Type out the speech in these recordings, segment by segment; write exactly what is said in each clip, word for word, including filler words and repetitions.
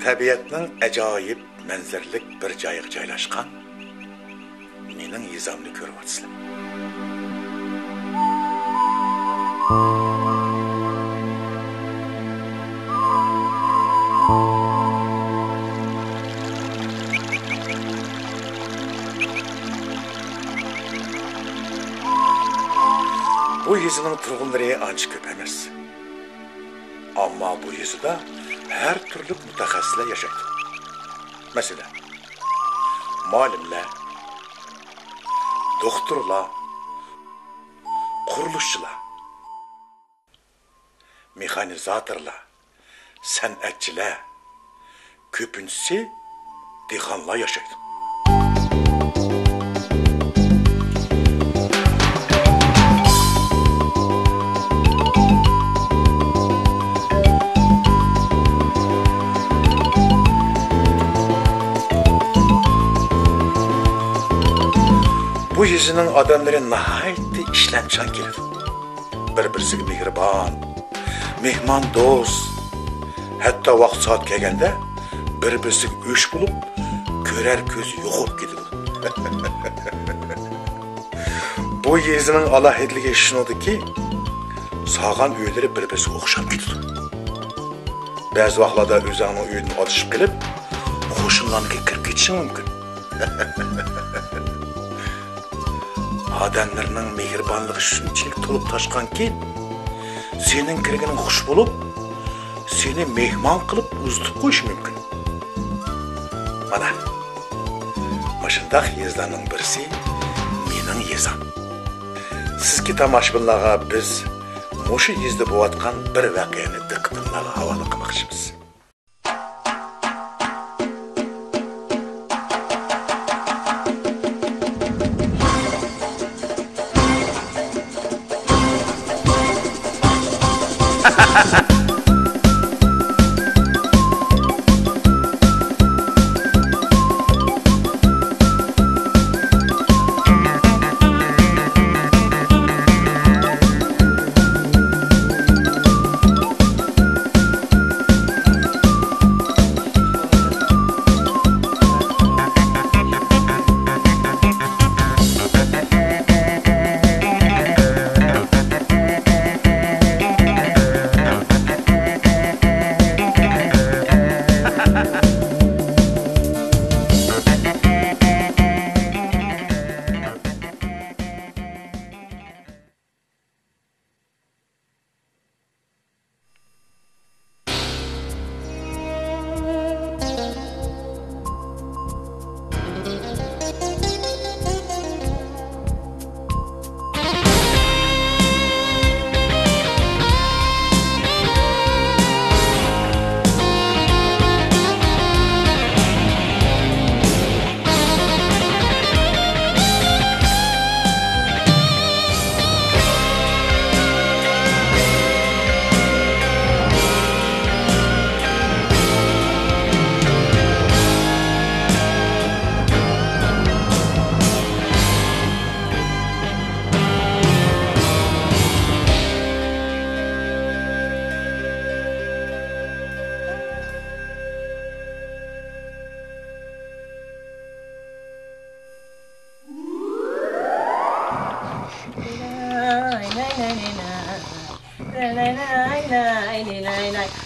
تەبىئەتنىڭ ئاجايىپ مەنزىرىلىك بىر جايىغا جايلاشقان مېنىڭ يېزامنى كۆرۈۋاتىسىلەر. بۇ يېزىنىڭ تۇرغۇنلىرى ئانچە كۆپ ئەمەس. ئەمما بۇ يېزىدا ھەر تۈرلۈك مۇتەخەسسىسلەر ياشايدۇ. مەسىلەن، مۇئەللىملەر، دوختۇرلار، قۇرۇلۇشچىلار، مېخانىزاتورلار، سەنئەتچىلەر، كۆپىنچىسى دېھقانلار ياشايدۇ. بۇ يېزىنىڭ ئادەملىرى ناھايىتى ئىشلەمچان كېلىدۇ. بىر-بىرسىگە مېھرىبان، مېھماندوست، ھەتتا ۋاقىت-سائەت كەلگەندە بىر-بىرسىگە ئۆچ بولۇپ، كۆرەر كۆزى يوق بولۇپ كېتىدۇ. بۇ يېزىنىڭ ئالاھىدىلىكى شۇنىڭدىكى، سالغان ئۆيلىرى بىر-بىرسىگە ئوخشاپ كېتىدۇ. بەزى ۋاقىتلاردا ئۆزۈڭنىڭ ئۆيىدىن ئادىشىپ قېلىپ، قوشنىلارنىڭكىگە كىرىپ كېتىشىڭ مۇمكىن. ئادەملەرنىڭ مېھرىبانلىقى شۇنچىلىك تولۇپ تاشقانكى، سېنىڭ كىرگىنىڭ خۇش بولۇپ، سېنى مېھمان قىلىپ ئۇزىتىپ قويۇشى مۇمكىن. مانا، مۇشۇنداق يېزىلارنىڭ بىرسى مېنىڭ يېزام. سىزكى تاماشىبىنلارغا بىز مۇشۇ يېزىدا بولۇۋاتقان بىر ۋەقەنى دىققىتىڭلارغا ھاۋالە قىلماقچىمىز.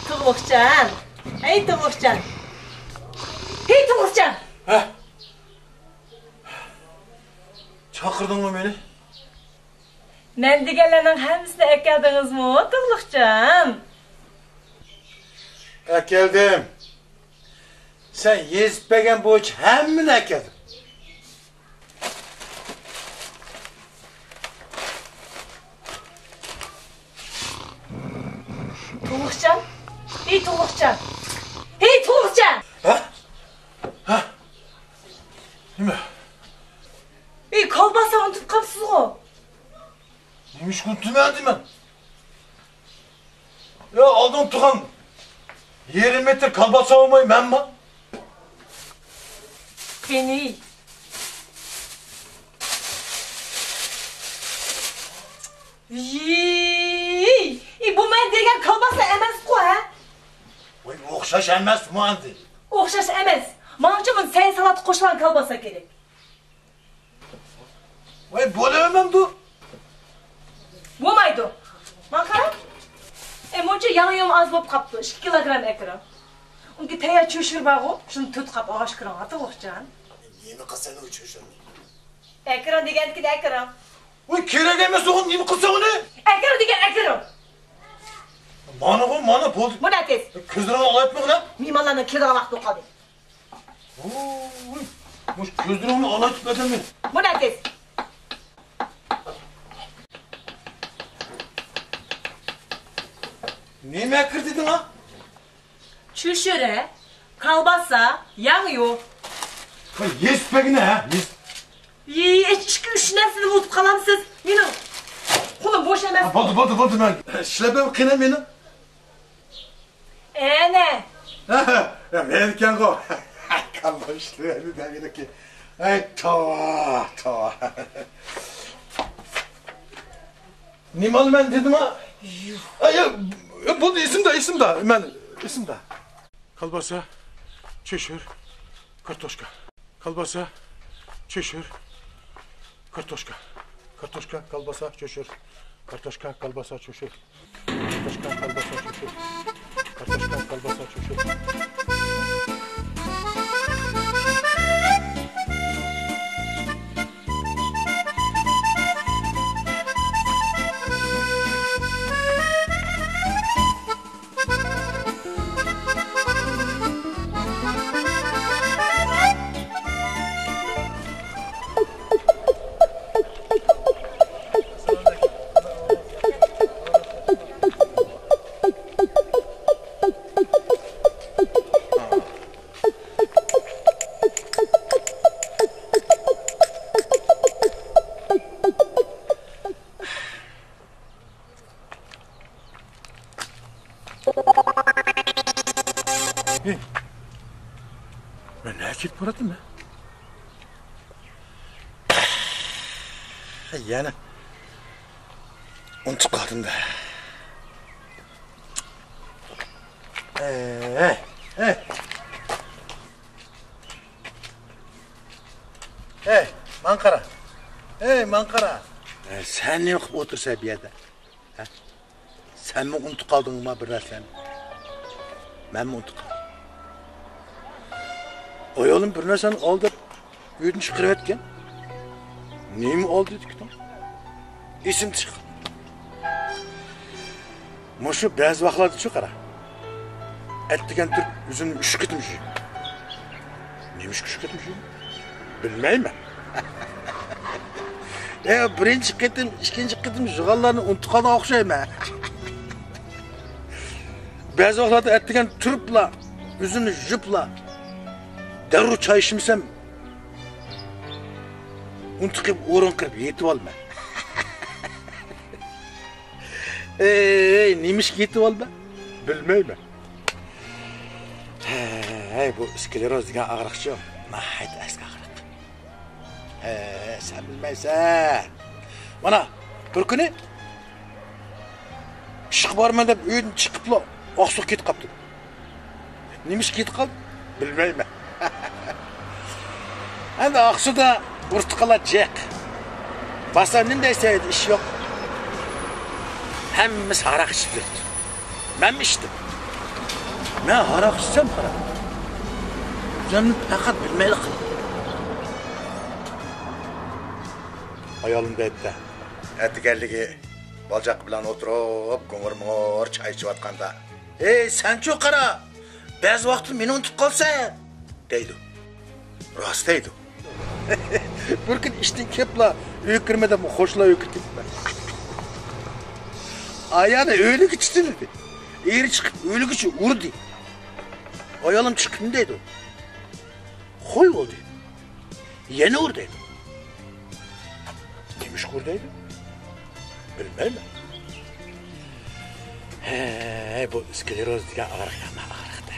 تۇغلۇقجان! ھەي، تۇغلۇقجان! ھەي، تۇغلۇقجان! ھە؟ چاقىردىڭمۇ مېنى؟ مەن دېگەنلەرنىڭ ھەممىسىنى ئەكەلدىڭىزمۇ، تۇغلۇقجان؟ ئەكەلدىم. سەن يېزىپ بەرگەن بويىچە ھەممىنى ئەكەلدىم. تۇغلۇقجان! ھېي، تۇغلۇقجان! ھېي، تۇغلۇقجان! ھە؟ ھە؟ نېمە؟ ھېي، كالباسا ئۇنتۇپ قاپسىزغۇ؟ نېمىشقا ئۇنتۇمەن دېمەن؟ يا، ئالدىڭ تۇرغان يېرىم مېتىر كالباسا بولماي مەنما؟ قېنى؟ ۋىي! ئى، بۇ مەن دېگەن كالباسا ئەمەسقۇ، ھە؟ ۋاي، ئوخشاش ئەمەسمۇ ئەمدى؟ ئوخشاش ئەمەس. ماڭچە بۇنى سەي سالات قوشۇلغان كالباسا كېرەك. ۋاي، بولۇۋەرمەمدۇ؟ بولمايدۇ. ماڭا قارا. ئە، مۇنچە ياڭيۇ ئاز بولۇپ قاپتۇ. ئىككى كىلوگرام ئەكىرىڭ. ئۇنىڭكى تەييار چۆشۈر بارغۇ، شۇنى تۆت قاپ ئاغاچ كىرىڭ، ئاتىغۇچان. نېمە قىلسەن ئۇ چۆشۈرنى؟ ئەكىرىڭ دېگەنكىنى ئەكىرىڭ. ۋاي، كېرەك ئەمەس ئۇ، نېمە قىلساڭ ئۇنى؟ ئەكىرىڭ دېگەن ئەكىرىڭ. مانا بۇ، مانا بولدى. بۇنى ئەتىز. كۆزلىرىڭنى ئالايتمىغىن ھە. مېھمانلارنىڭ كېلىدىغان ۋاقتى بولۇپ قالدى. ۋوي، مۇشۇ كۆزلىرىڭنى ئالايتىپ بەردىڭمۇ؟ بۇنى ئەتىز. نېمە ئەكىر دېدىڭ ھە؟ چۆشۈرە، كالباسا، ياڭيۇ. ۋاي، يېسىپ بەرگىنە ھە، يېسىپ. يېي، ئىككى، ئۈچ نەرسىنى ئۇنتۇپ قالامسىز؟ مېنىڭ قولۇم بوش ئەمەس. ھە، بولدى، بولدى، بولدى، مەن ئىشلەپ بەرمەي قېنى مېنىڭ. ئەنە. مېنىكەنغۇ. كاللا ئىشلىۋەردى دەيدىكى. ئەي، تاۋا، تاۋا. نېمە ئالىمەن دېدىم ھە؟ ئەي، بولدى، ئېسىمدە، ئېسىمدە. مەن ئېسىمدە. كالباسا، چۆشۈر، كارتوشكا. كالباسا، چۆشۈر، كارتوشكا. كارتوشكا، كالباسا، چۆشۈر. كارتوشكا، كالباسا، چۆشۈر. كارتوشكا، كالباسا، چۆشۈر. كارتوشكا، كالباسا، چۆشۈر. ھېي، مەن نەگە كېتىپ باراتتىم مەن؟ يەنە ئۇنتۇپ قالدىم-دە. ھەي، ھەي، ھەي. ھەي، ماڭا قارا. ھەي، ماڭا قارا. ھە، سەن نېمە قىلىپ ئولتۇرسەن بۇ يەردە؟ ھە؟ سەنمۇ ئۇنتۇپ قالدىڭما بىر نەرسىلەرنى؟ مەنمۇ ئۇنتۇپ قالدىم. ئايالىم بىر نەرسىنى ئال دەپ ئۆيدىن چىقىرىۋەتكەن. نېمە ئال دېدىكىن؟ ئېسىمدىن چىققان. مۇشۇ بەزى ۋاقىتلاردىچۇ قارا. ئەتىگەن تۇرۇپ ئۆزۈمنى ئۈچ قېتىم يۇيىمەن. نېمىشقا ئۈچ قېتىم يۇيىمەن؟ بىلمەيمەن. ئە، بىرىنچى قېتىم، ئىككىنچى قېتىم يۇغانلارنى ئۇنتۇپ قالغان ئوخشايمەن. بەزى ۋاقىتلاردا ئەتىگەن تۇرۇپلا، ئۆزۈمنى يۇيۇپلا، دەررۇ چاي ئىچمىسەم، ئۇنتۇپ قېلىپ، ئورۇن قىرىپ يېتىۋالىمەن. ئەي، نېمىشقا يېتىۋالىمەن؟ بىلمەيمەن. ھەي، بۇ سكلېروز دېگەن ئاغرىقچۇ، ناھايىتى ئەسكى ئاغرىق. ھەي، سەن بىلمەيسەن. مانا، بىر كۈنى ئىشقا بارىمەن دەپ ئۆيدىن چىقىپلا ئاقسۇغا كېتىپ قاپتۇ. نېمىشقا كېتىپ قالدى؟ بىلمەيمەن. ئەمدى ئاقسۇدا ئۇرۇق-تۇغقانلار جىق. بارسام نېمە دەيسەن، ئىش يوق. ھەممىسى ھاراق ئىچىپ يۈرۈپتۇ. مەنمۇ ئىچتىم. مەن ھاراق ئىچسەم قارا، ئۆزۈمنى پەقەت بىلمەيلا قالدىم. ئايالىم دەيدۇ-دە، ئەتىگەنلىكى بالىچاقا بىلەن ئولتۇرۇپ گۇڭۇر-مۇڭۇر چاي ئىچىۋاتقاندا، «ھەي، سەنچۇ قارا، بەزى ۋاقىتتا مېنى ئۇنتۇپ قالىسەن» دەيدۇ. راست دەيدۇ. بىر كۈنى ئىشتىن كېلىپلا ئۆيگە كىرىمەن دەپ خوشلا ئۆيگە كىرىپ كېتىپمەن. ئايالى ئۆيلۈكى چىتىلدى. ئېرى چىقىپ ئۆيلۈكىچە ئۇردى. ئايالىم چىقىپ نېمە دەيدۇ؟ خوي بولدى. يەنە ئۇر دەيدۇ. نېمىشقا ئۇر دەيدۇ؟ بىلمەيمەن. ھەي، بۇ سكلېروز دېگەن ئاغرىق يامان ئاغرىق-دە.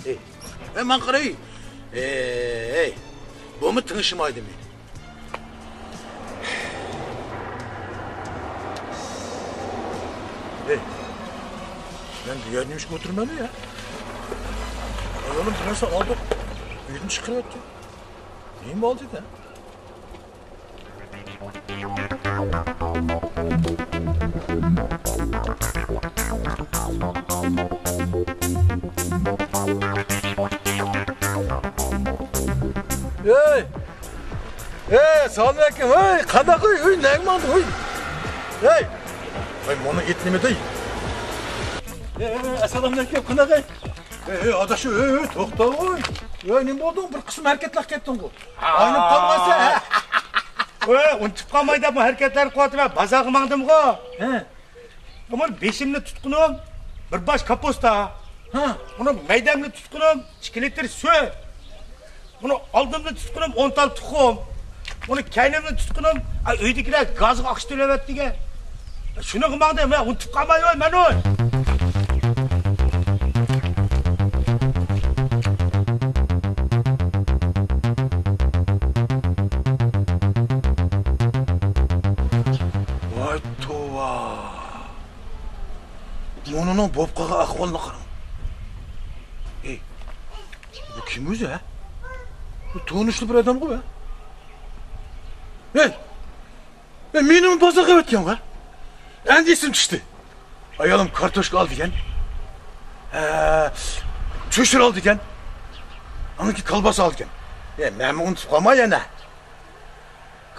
ھەي، ھەي، ماڭا قارا، ھەي. ھەي، بۇمۇ تىڭشىمايدۇ مېنى. ھەي. مەن بۇ يەردە نېمىشقا ئولتۇرىمەن يا؟ ئايالىم بىر نەرسە ئالدى. ئۆيدىن چىقىرىۋەتتى. نېمە ئالدى ئىكەن؟ ھەي! ھەي، سالام ئەلەيكۇم. ھەي، قانداق ئۆي؟ ئۆي نەگە ماڭدى؟ ھەي! ھەي! ھەي، مانا ئىت نېمە دەي؟ ھەي، ھەي، ھەي، ئەسسالامۇ ئەلەيكۇم. قانداق ئەي؟ ھەي، ھەي، ئاداش، ھەي، ھەي، توختاۋاي. ھەي، نېمە بولدۇڭ؟ بىر قىسىم ھەرىكەتلەپ كەتتىڭغۇ. ئاينىپ قالماسا، ھە؟ ھەي، ئۇنتۇپ قالماي دەپ بۇ ھەرىكەتلەرنى قىلىۋاتىمەن. بازارغا ماڭدىمغۇ. ھە. بۇنى بېشىمنى تۇتقىنىم بىر باش كاپۇستا. ھە. بۇنى مەيدەمنى تۇتقىنىم ئىككى لىتىر سۈت. بۇنى ئالدىمنى تۇتقىنىم ئون تال تۇخۇم. بۇنى كەينىمنى تۇتقىنىم، ئا، ئۆيدىكىلەر گازغا ئاقچا تۆلەۋەت دېگەن. شۇنىڭغا ماڭدىم، مەن ئۇنتۇپ قالمايۋەن مەن ئۇ. ۋاي توۋا. مۇنىنىڭ بولۇپ قالغان ئەھۋالىنى قاراڭ. ئەي، بۇ كىم ئۆزى، ھە؟ بۇ تونۇشلۇق بىر ئادەمغۇ بۇ. ئەي، ئەي، مېنىمۇ بازارغا ئەۋەتكەنغۇ. ئەمدى ئېسىم چۈشتى. ئايالىم كارتوشكا ئال دېگەن. ھە، چۆچۈرە ئال دېگەن. ئاندىن كېيىن كالباسا ئال دېگەن. ئەي، مەنمۇ ئۇنتۇپ قالماي يەنە.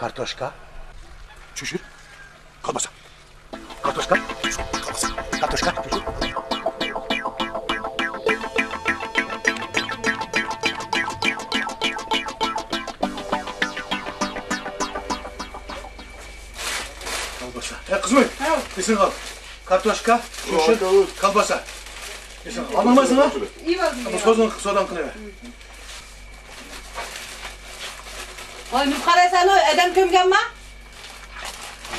كارتوشكا، چۆچۈرە، كالباسا. كارتوشكا، كارتوشكا، كارتوشكا. كالباسا. ئەي، قىزىم، ھاۋ. ئېسىڭگە ئال. كارتوشكا، چۆچۈرە، ھاۋ. كالباسا. ئېسىڭگە ئال. ئالمايسەن، ھە؟ ئېيىپ ئالدىم. سوداڭ، سوداڭ قىلىۋەر. ھوي، نېمە قارايسەن، ئادەم كۆمگەنما؟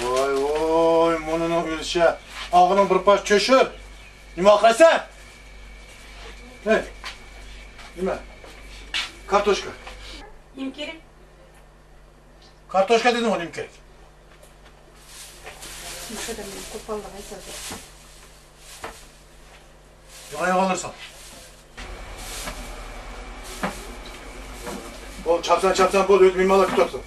ۋاي، ۋاي، مۇنىنىڭ ئۆلۈشى. ئاغىنىڭ بىر پارچە چۆچۈرە. نېمە قارايسەن؟ ھەي، نېمە؟ كارتوشكا. نېمە كېرەك؟ كارتوشكا دېدىمغۇ، نېمە كېرەك؟ مۇشۇ ئادەمنىڭ قوپاللىقى ھېسابى. ياڭا ياڭا ئالىسەن. بول، چاپسان، چاپسان، بول، ئۆيدە مېھمانلار كۈتۈۋاتىدۇ.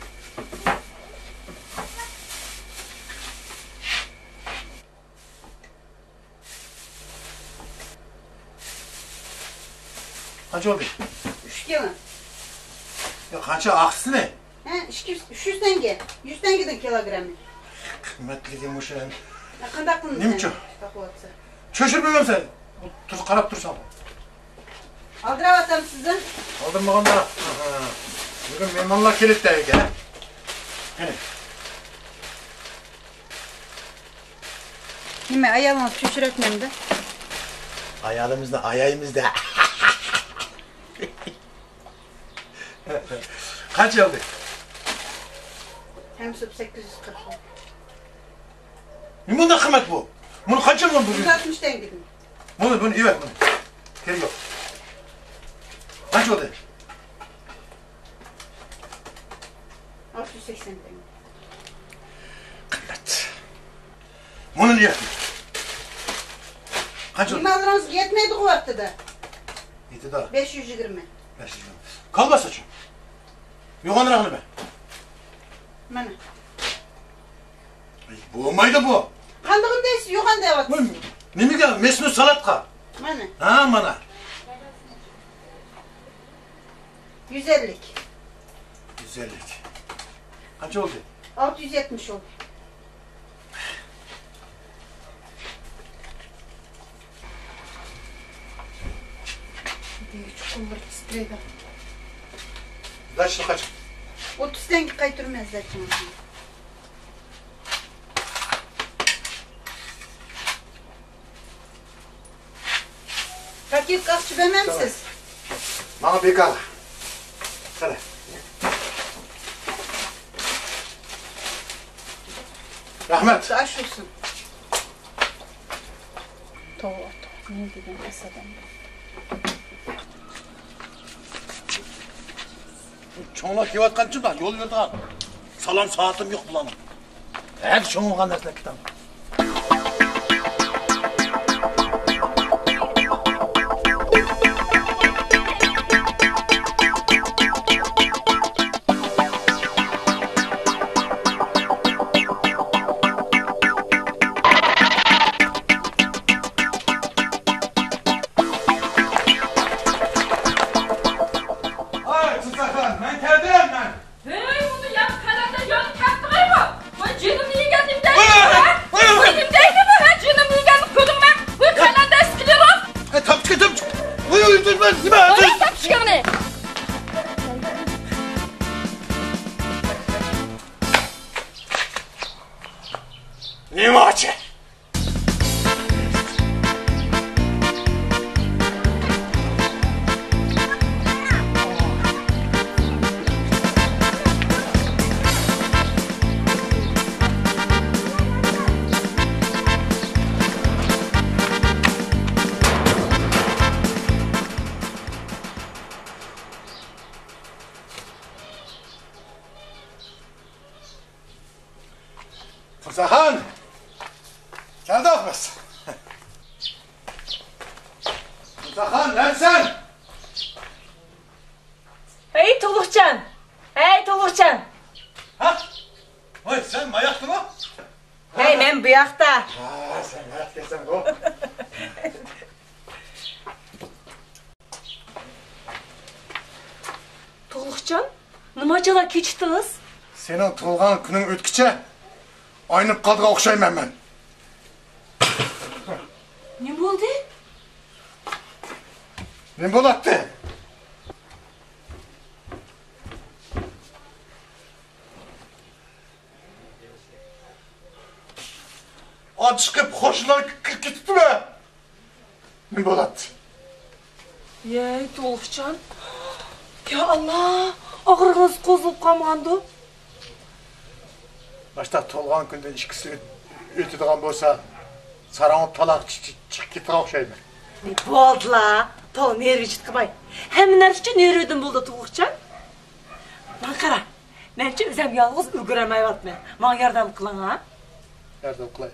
قانچە بولدى؟ ئۈچ كىلو. يا، قانچە ئاقسىنى؟ ھە، ئىككى يۈز، ئۈچ يۈز تەڭگە. يۈز تەڭگىدىن كىلوگرامى. قىممەتلىكى مۇشۇ ئەمدى. يا، قانداق قىلىمىز؟ نېمە ئۈچۈن؟ تاقىۋاتسا. چۆچۈرە بەرمەمسەن؟ تۇرۇپ قاراپ تۇرساڭ. ئالدىراۋاتامسىز؟ ئالدىرمىغاندا. ئاھا. بۈگۈن مېھمانلار كېلىپتۇ ئۆيگە. قېنى. نېمە، ئايالىڭىز چۆچۈرەتمەمدۇ؟ ئايالىمىزنى ئايايمىز-دە. قانچە بولدى؟ ھەممىسى سەككىز يۈز قىرىق. نېمە بۇنداق قىممەت بۇ؟ بۇنى قانچە بۇ؟ يۈز ئاتمىش تەڭگىدىن. بۇنى، بۇنى ئېۋەت بۇنى. كېرىكى يوق. قانچە بولدى؟ ئالتە يۈز سەكسەن تەڭگە. قىممەت. بۇنى ئېۋەت. قانچە بولدى؟ ماللىرىڭىزغا يەتمەيدىغۇ ۋاقتىدا. يېتىدۇ. بەش يۈز يىگىرمە. بەش يۈز يىگىرمە. كالباسىچۇ؟ يوغانراقنى بەر. مانا. ئەي، بولمايدۇ بۇ. قاندىغىنى دەيسىز، يوغان دەۋاتىسىز. ۋاي، نېمىگە؟ مەسنۇ سالاتقا. مانا. ھا، مانا. يۈز ئەللىك. يۈز ئەللىك. قانچە بولدى؟ ئالتە يۈز يەتمىش بولدى. چوقۇم بىر تىترەيدۇ. زاچنى قاچ؟ ئوتتۇز تەڭگە قايتۇرىمەن زاچنى. پاكېتكا ئاقچا بەرمەمسىز؟ ماڭا بىكار. قارا. رەھمەت. ئاش بولسۇن. توۋا، توۋا، نېمە دېگەن پەس ئادەم. چوڭلار كېلىۋاتقانچە يول يۈرىدىغان. سالام سائىتىم يوق بۇلارنىڭ. ھەم چوڭ بولغان نەرسىلەر كېتەم. نېماچە؟ تۇرساخان! كەلدۇق بىز. تۇرساخان، نەرسەن؟ ھەي، تۇغلۇقجان! ھەي، تۇغلۇقجان! ھە؟ ۋاي، سەن ماياقتىمۇ؟ ھەي، مەن بۇ ياقتا. ھا، سەن ماياق ئىكەنسەنغۇ. تۇغلۇقجان، نېمانچىلا كېچىكتىڭىز؟ سېنىڭ تۇغۇلغان كۈنۈڭ ئۆتكۈچە ئاينىپ قالىدىغان ئوخشايمەن مەن. نېمە بولدى؟ نېمە بولاتتى؟ ئاچىقىپ خوشلار كىرىپ كېتىپتىمۇ؟ نېمە بولاتتى؟ يەي، تۇغلۇقجان. يا ئاللا، ئاغرىقىڭىز قوزغىلىپ قالمىغاندۇ؟ ماشتا تۇغۇلغان كۈندىن ئىككى سائەت ئۆتىدىغان بولسا، ساراڭ تالاق چىقىپ كېتىدىغان ئوخشايمەن. بولدىلا، تولا نېرۋا چىتقىماي. ھەممە نەرسە ئۈچۈن نېرۋىدىن بولىدۇ، تۇغلۇقجان. ماڭا قارا. مەنچە ئۆزۈم يالغۇز ئۈلگۈرەلمەيۋاتىمەن. ماڭا ياردەم قىلىڭ ھە. ياردەم قىلاي.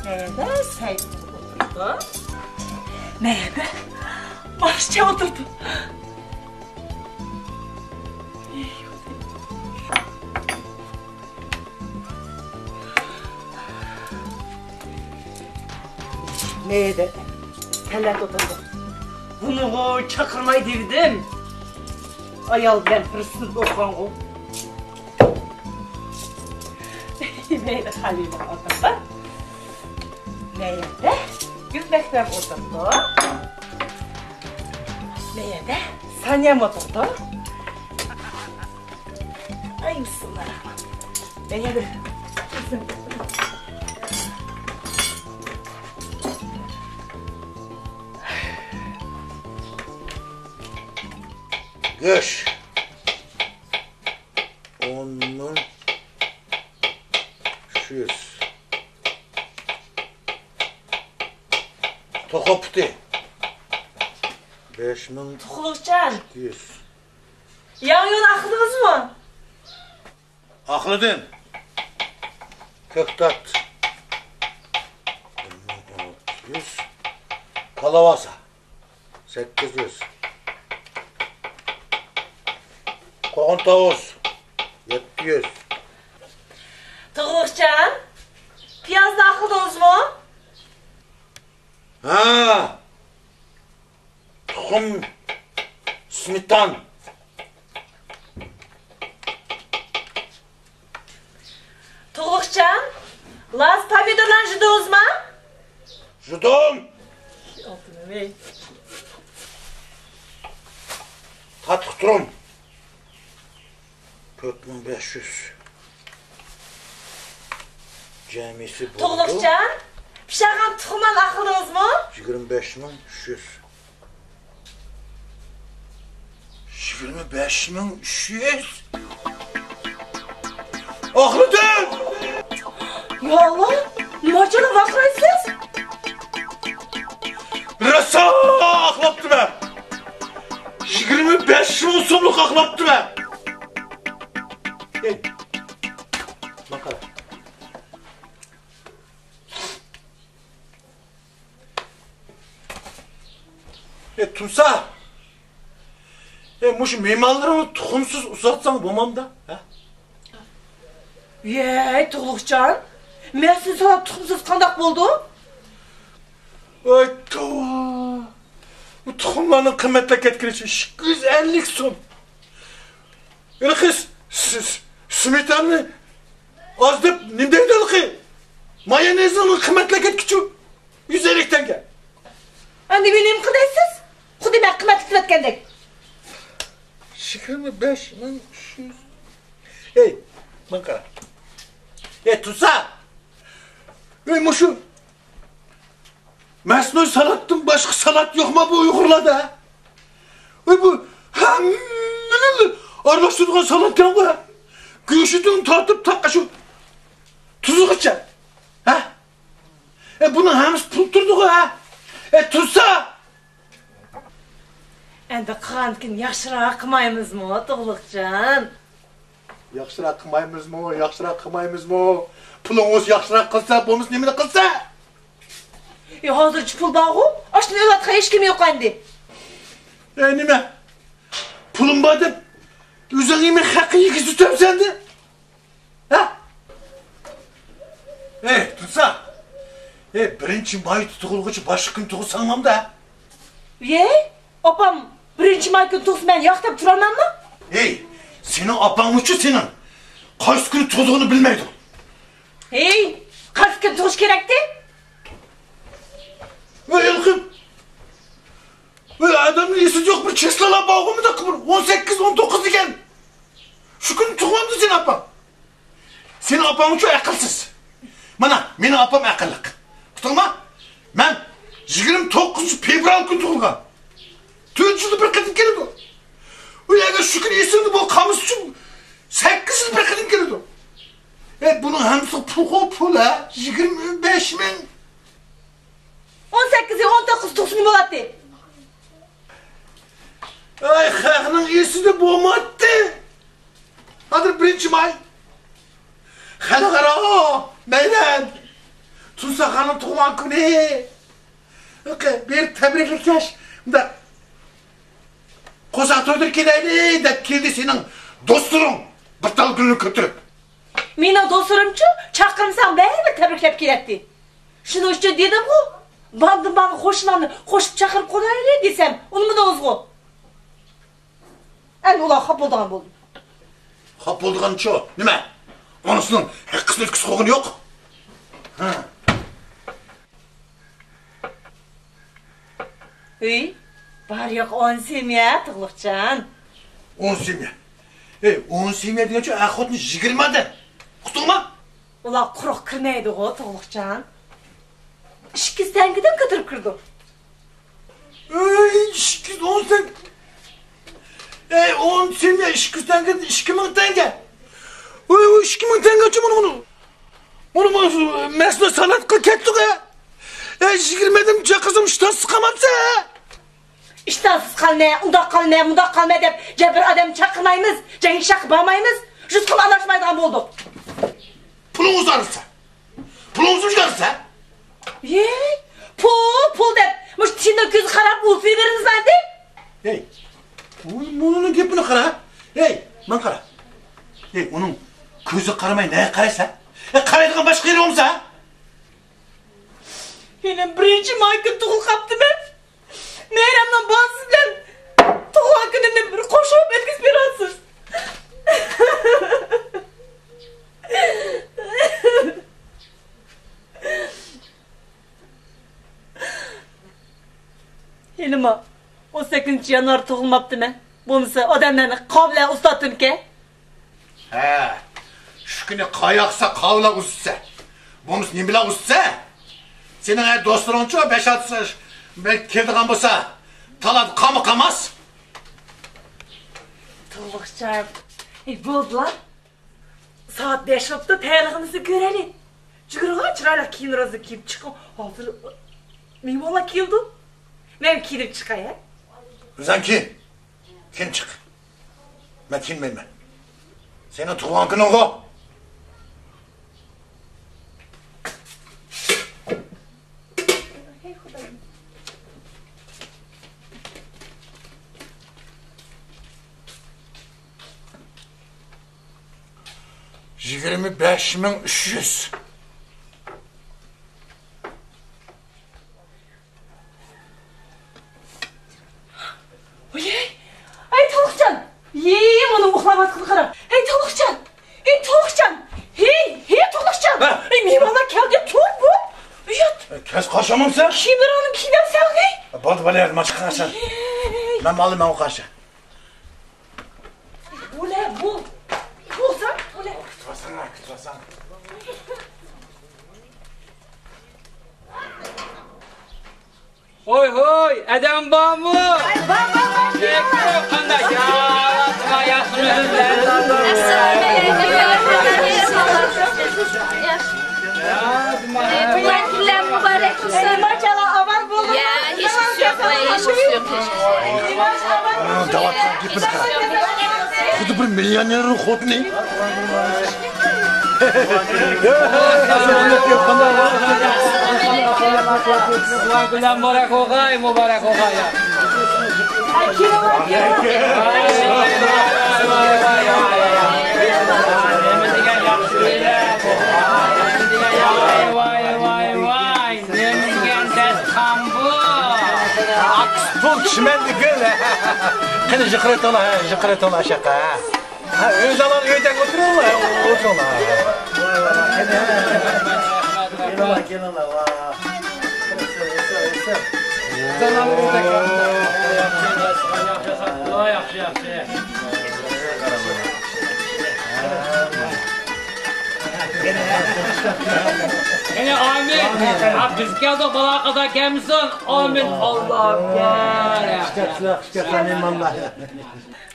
مەيەردە سەي ئولتۇرىدۇ. مەيەردە مارشچە ئولتۇرىدۇ. مەيەردە تەلەت ئولتۇرىدۇ. بۇنىغۇ چاقىرماي دېۋىدىم. ئايال بىلەن بىر سىنىپتا ئوقۇغانغۇ. مەيلى، خەلىلىم ئولتۇرسا. مەيەردە گۈلبەكرەم ئولتۇرىدۇ. مەيەردە سانىيەم ئولتۇرىدۇ. ئاي، بىسمىللاھىررەھمانىررەھىم. مەيەردە. گۆش. ئون مىڭ ئۈچ يۈز. توخۇ پۇتى. بەش مىڭ. تۇغلۇقجان، ئىككى يۈز. ياڭيۇنى ئاقلىدىڭىزمۇ؟ ئاقلىدىم. كۆكتات. بىر مىڭ ئالتە يۈز. كالۋاسا. سەككىز يۈز. قوغۇن تاۋۇز. يەتتە يۈز. تۇغلۇقجان، پىيازنى ئاقلىدىڭىزمۇ؟ ھە. تۇخۇم، سمېتان. تۇغلۇقجان، لازا پومىدورلارنى جۇدۇڭىزما؟ جۇدۇم. تاتلىق تۇرۇم. تۆت مىڭ بەش يۈز. جەمئىيسى بولىدۇ. تۇغلۇقجان، پىشارغان تۇخۇملارنى ئاقلىدىڭىزمۇ؟ يىگىرمە بەش مىڭ ئۈچ يۈز. يىگىرمە بەش مىڭ ئۈچ يۈز. ئاقلىدىم! يا ئاللا، نېمانچىلا ۋارقىرايسىز؟ راسا ئاقلاپتىمەن! يىگىرمە بەش مىڭ سوملۇق ئاقلاپتىمەن! ئېي، ماڭا قارا. تۇرسا! ئەي، مۇشۇ مېھمانلىرىڭنى تۇخۇمسىز ئۇزاتساڭ بولمامدا، ھە؟ ۋەي، تۇغلۇقجان، مەسنۇي سالات تۇخۇمسىز قانداق بولىدۇ؟ ۋاي توۋا! بۇ تۇخۇملارنىڭ قىممەتلەپ كەتكىنىچە ئىككى يۈز ئەللىك سوم. ھېلىقى س-، س-، سمېتانىنى ئاز دەپ نېمە دەيدۇ ھېلىقى؟ مايونېزنىڭ قىممەتلەپ كەتكۈچى يۈز ئەللىك تەڭگە. ئەمدى مېنى نېمە قىلدى دەيسىز؟ خۇددى مەن قىممەتلىتىۋەتكەندەك. يىگىرمە بەش مىڭ ئۈچ يۈز. ھەي، ماڭا قارا. ھەي، تۇرسا! ھەي، مۇشۇ مەسنۇي سالاتتىن باشقا سالات يوقما بۇ ئۇيغۇرلاردا؟ ۋاي، بۇ ھەممىنى ئارىلاشتۇرىدىغان سالاتكەن بۇ. گۆشىدىن تارتىپ تاقا شۇ تۇزىغىچە. ھە؟ ئە، بۇنىڭ ھەممىسى پۇل تۇرىدىغۇ، ھە؟ ئە، تۇرسا! ئەمدى قىلغاندىكىن ياخشىراق قىلمايمىزمۇ، تۇغلۇقجان؟ ياخشىراق قىلمايمىزمۇ، ياخشىراق قىلمايمىزمۇ؟ پۇلىڭىز ياخشىراق قىلسا، بولمىسا نېمىنى قىلسا؟ ئى، ھازىرچە پۇل بارغۇ، ئاشۇنى ئېلىۋاتقان ھېچكىم يوق ئەمدى. ئەي، نېمە؟ پۇلۇم بار دەپ، ئۆزۈڭ يېمەك ھەققى يېگۈزۈپ تۇرۇپسەن دە. ھە؟ ئەي، تۇرسا! ئەي، بىرىنچى ماي تۇغۇلغۇچە باشقا كۈن تۇغۇلساڭلامدا؟ ۋەي، ئاپام بىرىنچى ماي كۈنى تۇغسا مەن ياق دەپ تۇرالمامما؟ ھەي، سېنىڭ ئاپاڭمۇچۇ سېنىڭ قايسى كۈنى تۇغىدىغىنى بىلمەيدۇ. ھەي، قايسى كۈنى تۇغۇش كېرەكتى؟ ۋەي، ھېلىقى ۋەي، ئادەمنىڭ ئېسىدە يوق بىر چىسلالار بارغۇ، مۇنداق بىر ئون سەككىز، ئون توققۇز دېگەن. شۇ كۈنى تۇغۇلامدۇ سېنىڭ ئاپاڭ؟ سېنىڭ ئاپاڭچۇ ئەقىلسىز. مانا، مېنىڭ ئاپام ئەقىللىق. ئۇقتۇڭما؟ مەن يىگىرمە توققۇزىنچى فېۋرال كۈنى تۇغۇلغان. تۆت يىلدا بىر قېتىم كېلىدۇ. ئۇ يەرگە شۇ كۈنى ئېسىمدە بۇ قامۇس ئۈچۈن سەككىز يىلدا بىر قېتىم كېلىدۇ. ئەي، بۇنىڭ ھەممىسى پۇلغۇ پۇل، ھە؟ يىگىرمە بەش مىڭ. ئون سەككىز، ئون توققۇز تۇغسا نېمە بولاتتى؟ ئەي، خەقنىڭ ئېسىدە بولماتتى. ھازىر بىرىنچى ماي. خەلقئارا مەيدان. تۇرساخاننىڭ تۇغۇلغان كۈنى. بىر تەبرىكلىكەش. مۇنداق قورساق تويدۇرۇپ كېلەيلى دەپ كەلدى سېنىڭ دوستلىرىڭ بىر تال گۈلنى كۆتۈرۈپ. مېنىڭ دوستلىرىمچۇ، چاقىرمىساڭ بەرىبىر تەبرىكلەپ كېلەتتى. شۇنىڭ ئۈچۈن دېدىمغۇ، باندىن بارغان قوشنىلارنى قوشۇپ چاقىرىپ قويايلى دېسەم، ئۇنىمىدىڭىزغۇ. ئەمدى ئۇلار خاپا بولىدىغان بولدى. خاپا بولىدىغانچۇ؟ نېمە؟ ئانىسىنىڭ ھەققىسىنى ئۆتكۈزۈپ قويغىنى يوق؟ ھە. ئۆي، بار يوق ئون سېميە، تۇغلۇقجان. ئون سېميە. ئەي، ئون سېميە دېگەنچۇ ئەخوتنى يىگىرمە ئادەم. ئۇقتۇڭما؟ ئۇلار قۇرۇق كىرمەيدىغۇ، تۇغلۇقجان. ئىككى يۈز تەڭگىدىن كۆتۈرۈپ كىرىدۇ. ئۆي، ئىككى يۈز ئون تەڭگە. ئەي، ئون سېميە ئىككى يۈز تەڭگە، ئىككى مىڭ تەڭگە. ئۆي، ئۇ ئىككى مىڭ تەڭگىچۇ مانا، مانا. مانا، مانا، مەسنۇي سالاتقا كەتتۇق، ھە. ئەي، يىگىرمە ئادەم چاقىرسام، ئىشتانسىز قالمامسىز، ھە؟ ئىشتانسىز قالما، ئۇنداق قالما، مۇنداق قالما دەپ، جا بىر ئادەم چاقىرمايمىز، جا ھېچ ياققا بارمايمىز، رۇسخۇل ئالاشمايدىغان بولدۇق. پۇلىڭىزنى ئالسا. پۇلىڭىزنى ئالسا. ھەي، پۇل، پۇل دەپ، مۇشۇ تىننىڭ كۆزى قاراپ ئۇزىتىۋېرىڭىز ئەمدى. ھەي، بۇ، بۇنىڭ گېپىنى قارا. ھەي، ماڭا قارا. ھەي، ئۇنىڭ كۆزى قارىماي نەگە قارايسەن؟ ھەي، قارايدىغان باشقا يېرى بولمىسا؟ ھېلى بىرىنچى ماي كۈنى تۇغۇلۇپ قاپتىمەن. مەيرەمنىڭ بالىسى بىلەن تۇغۇلغان كۈنىنى بىر قوشۇپ ئۆتكۈزۈپ بېرىۋاتىسىز. ھېلىمۇ ئون سەككىزىنچى يانۋار تۇغۇلماپتىمەن. بولمىسا ئادەملەرنى قاۋا بىلەن ئۇزىتاتتىمكەن. ھە، شۇ كۈنى قاياقسا قاۋىلا ئۇزىتسا. بولمىسا نېمە بىلەن ئۇزىتسا؟ سېنىڭ ھە دوستلىرىڭچۇ بەش-ئالتىسى بەلكى كېلىدىغان بولسا، تالادا قالما قالماس. تۇغلۇقجان، ئەي، بولدىلا. سائەت بەش بوپتۇ، تەييارلىقىمىزنى كۆرەيلى. جۈگۈرۈڭە، چىرايلىق كىيىملىرىڭىزنى كىيىپ چىقىڭ. ھازىر مېھمانلار كېلىدۇ. مەن كىيىنىپ چىقاي، ھە؟ ئۆزۈڭ كىيىن. كىيىنىپ چىق. مەن كىيىنمەيمەن. سېنىڭ تۇغۇلغان كۈنۈڭغۇ. ھەي خۇدايىم. يىگىرمە بەش مىڭ ئۈچ يۈز. ۋاي، ئەي، تولۇقجان! يېي، مانا ئۇخلاۋاتقىنىغا قارا. ئەي، تولۇقجان! ئەي، تولۇقجان! ھېي، ھېي، تولۇقجان! ھە؟ ئەي، مېھمانلار كەلدى، تۇر بۇ! ئۇيات! كەس قارشىمامسەن؟ كىيىملىرىڭنى كىيىۋەرسەڭ، ھېي! بولدى، بالىلار، مانا چىقىڭ. مەن مالىم، مەن قارشى. بولە، بول. بولسا، بولە. كۈتۈۋالساڭ، كۈتۈۋالساڭ. ھوي، ھوي، ئادەم بارمۇ؟ ئاي، بار، بار، بار. قانداق؟ يا، ياخشىمۇ؟ ئەسسالامۇ ئەلەيكۇم. ياخشى. يا، ياڭ يىللار مۇبارەك بولسۇن. ماشاللا، ئاۋار بولدۇق. يا، ھېچ ئىش يوق، ھېچ ئىش يوق، ھېچ ئىش يوق. دەۋاتقان گېپىنى قارا. خۇددى بىر مىليونېرنىڭ خوتۇنى. مۇبارەك بولغاي، مۇبارەك بولغاي. ۋاي، ۋاي، ۋاي، ۋاي، ۋاي. نېمە دېگەن داستىخان بۇ؟ ئاكسىتۇل چىمەنزە گۈل. قېنى، جىقىرىتىڭلار، ھە، جىقىرىتىڭلار ئاشاققا، ھە. ھە، ئۆزۈڭلار ئۆيدە ئولتۇرۇڭلار، ئولتۇرۇڭلار. ۋاي، ۋاي، ۋاي، قېنى، ھە. كېلىڭلار، كېلىڭلار، ۋاي. ئۆسە، ئۆسە، ئۆسە. ياخشى، ياخشى. قېنى، ئامىن. ھە، بىز كەلدۇق، بالا قازا كەلمىسۇن. ئامىن، ئاللا ئەكبەر. خۇش كەپسىلەر، خۇش كەپسىلەر، مېھمانلار.